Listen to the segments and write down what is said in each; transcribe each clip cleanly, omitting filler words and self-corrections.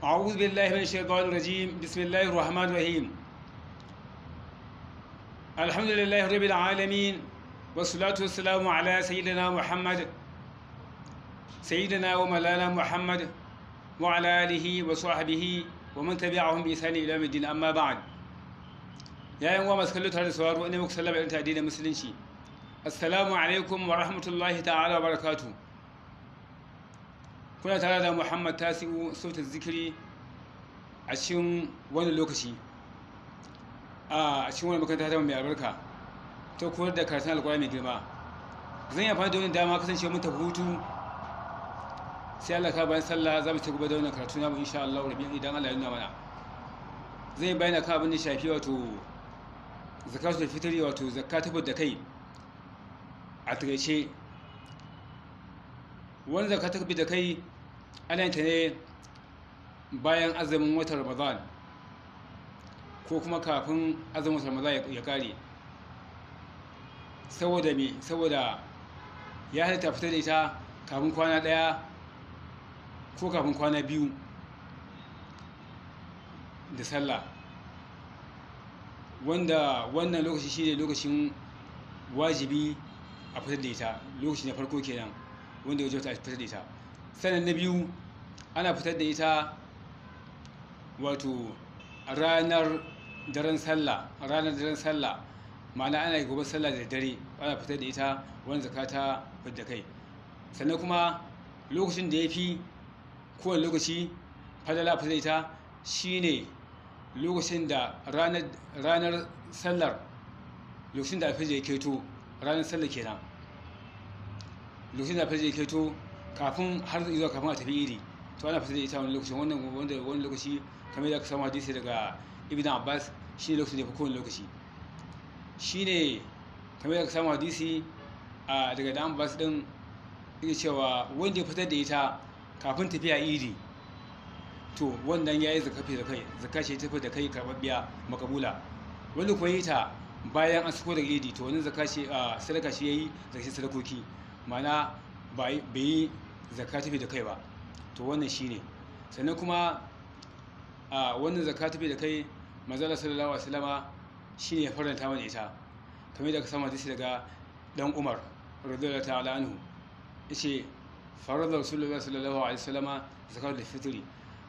أعوذ بالله من الشيطان الرجيم. بسم الله الرحمن الرحيم. الحمد لله رب العالمين، والصلاة والسلام على سيدنا محمد، سيدنا ومولانا محمد، وعلى آله وصحبه ومن تبعهم بإحسان إلى يوم الدين. أما بعد، يا أيها masu kallo tare da sauraro, ina muku sallama irin ta addinin Musulunci. Assalamu alaikum wa rahmatullahi ta'ala wa barakatuh. Kuna tare da Muhammad Tasi'u Sautin Zikiri a cikin wani lokaci, a cikin wani makaranta ta mai albarka ta koyar da karatun Alkur'ani mai girma. Zan yi amfani da wani dama, kasance mun tafi hutu, sai Allah ka bayan sallah za mu ci gaba da wannan karatu namu, insha Allah rabbi, idan Allah ya nuna mana. Zan yi bayani kan abin da shafi wato zakatul fitri, wato zakatul da kai. A takaice, wani zakatul da kai ana yin ta ne bayan azumin watan Ramadan ko kuma kafin azumin watan Ramadan ya kare. Saboda me? Saboda ya halatta fitar da ita kafin kwana 1 ko kafin kwana 2 da sallah, wanda wannan lokaci shine lokacin wajibi a fitar da ita. Lokaci na farko kenan wanda ya wajabta a fitar da ita. Sannan na biyu, ana fitar da ita wato ranar daren sallah, ranar daren sallah, ma'ana ana gobe sallah da dare ana fitar da ita wani zakata da kai. Sannan kuma lokacin da ya fi kowane lokaci falala fitar da ita shine lokacin da ranar sallar, lokacin da alfijir ya keto, ranar sallar kenan, lokacin da alfijir ya keto kafin har zuwa kafin a tafi iri, to ana fitar da ita wani lokacin. Wannan wanda wani lokaci, kamar yadda aka samu hadisi daga Ibn Abbas, shine lokacin da ya fi kowane lokaci. Shine kamar yadda aka samu hadisi a daga Dan Abbas din, yake cewa wanda ya fitar da ita kafin tafiya idi, to wannan yayi zakafi da kai, zakka ce tafi da kai karɓaɓɓiya makabula. Wanda kuma yi ta bayan an sako daga idi, to wannan zakka ce, sadaka shi yayi daga cikin sadakoki, ma'ana bai yi zakka tafi da kai ba. To wannan shine. Sannan kuma a wannan zakka tafi da kai, manzo Allah sallallahu alaihi wasallama shine ya faranta mana ita, kamar yadda aka samu hadisi daga Dan Umar radiyallahu ta'ala anhu, yace farada Rasulullah sallallahu alaihi wasallama zakatul fitri.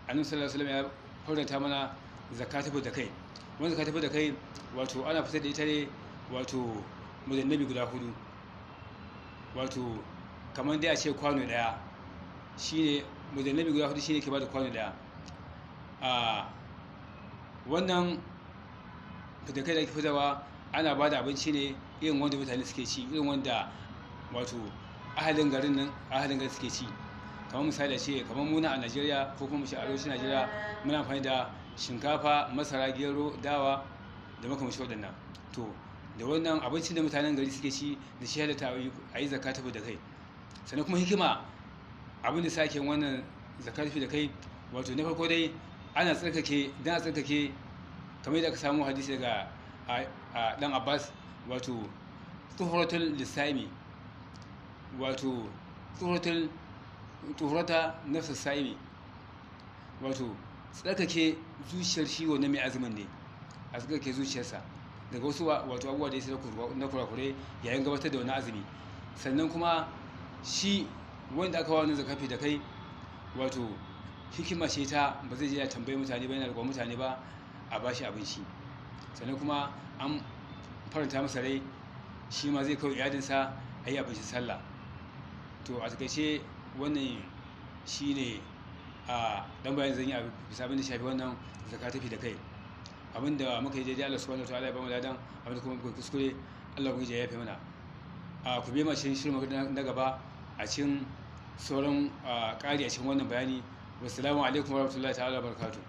Annabi sallallahu alaihi wasallam ya faranta mana zakka tafi da kai. Wannan zakka tafi da kai wato ana fitar da ita ne wato mudannabi guda 4, wato kamar dai a ce kwano 1, shine mudannabi guda 4 shine ke bada kwano 1. A wannan da kai da ake fitarwa, ana ba da abinci ne irin wanda mutane suke ci, irin wanda wato ahalin garin nan, ahalin garin suke ci. Kamar misali a ce kamar muna a Najeriya ko kuma mu ce arewacin Najeriya, muna amfani da shinkafa, masara, gero, dawa da makamancin waɗannan. To da wannan abincin da mutanen gari suke ci, da shi halatta a yi zakka da kai. Sannan kuma hikima abin da sake wannan zakka da kai, wato na farko dai ana tsarkake, dan a tsarkake, kamar yadda aka samu hadisi daga Dan Abbas, wato tuhuratul lissaimi, wato tuhuratul tuhurata nafsa sa'imi, wato tsarkake zuciyar shi wannan mai azumin ne, a tsarkake zuciyarsa daga wasu wato abubuwa da ya na kurakure yayin gabatar da wani azumi. Sannan kuma shi wanda aka wani zakafi da kai, wato hikima ce ta ba zai je ya tambayi mutane ba, yana roƙon mutane ba a bashi abinci. Sannan kuma an faranta masa rai, shi ma zai kawo iyalinsa a yi abincin sallah. To a takaice wannan shi ne a dan bayan zan yi a bisa abin da shafi wannan zakatafi da kai. Abin da muka yi daidai, Allah subhanahu wataala ya bamu ladan. Abin da kuma muka kuskure, Allah ubangiji ya yafe mana. A ku biye cikin shirin na gaba a cikin sauran ƙari a cikin wannan bayani. Wassalamu alaikum warahmatullahi ta'ala barakatuh.